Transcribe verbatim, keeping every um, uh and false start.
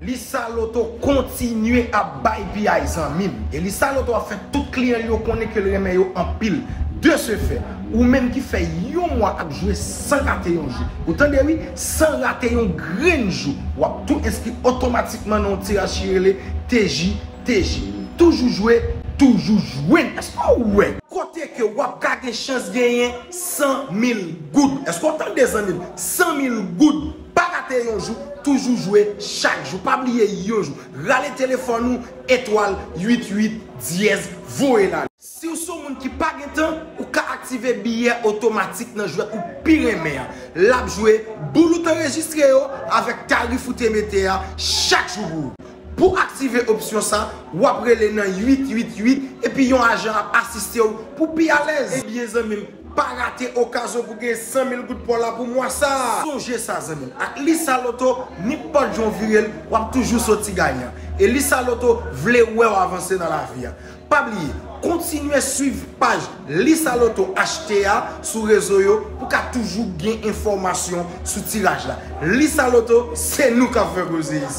Lisa Loto kontinye ap bay piyay, zanmi m. E Lisa Loto ap fè tout kliyan l yo konnen ke l renmen yo anpil. De ce fait, ou menm ki fè yon mwa ap jwe san rate yon jou, ou tande wi, san rate yon grenn jou, w ap tou enskri otomatikman nan yon tiraj ki rele T J T J. Toujou jwe, toujou jwenn. Èske w wè? Kote ke w ap ka gen chans genyen san mil goud. Èske w tande, zanmi m? San mil goud. Pa rate yon jou, toujou jwe chak jou. Pa bliye yon jou. Rale telefòn ou, etwal uit uit dyèz, voye l ale. Si w se yon moun ki pa gen tan, ou ka aktive biyè otomatik nan jwèt ou pi renmen an. L ap jwe boul ou t anrejistre yo avèk tarif ou te mete a chak jou pou ou. Pou aktive opsyon sa, w ap rele nan uit uit uit, epi yon ajan ap asiste w pou pi alèz. Ebyen, zanmi m, pa rate okazyon pou gen san mil goud pa w la pou mwa sa. Sonje sa, zanmi m, ak Lisa Loto, nenpòt jan w vire l, w ap toujou soti gayan. E Lisa Loto vle wè w avanse nan lavi a. Pa bliye, kontinye swiv paj Lisa Loto H T A sou rezo yo pou w ka toujou gen enfòmasyon sou tiraj la. Lisa Loto, se nou k ap fè koze isi.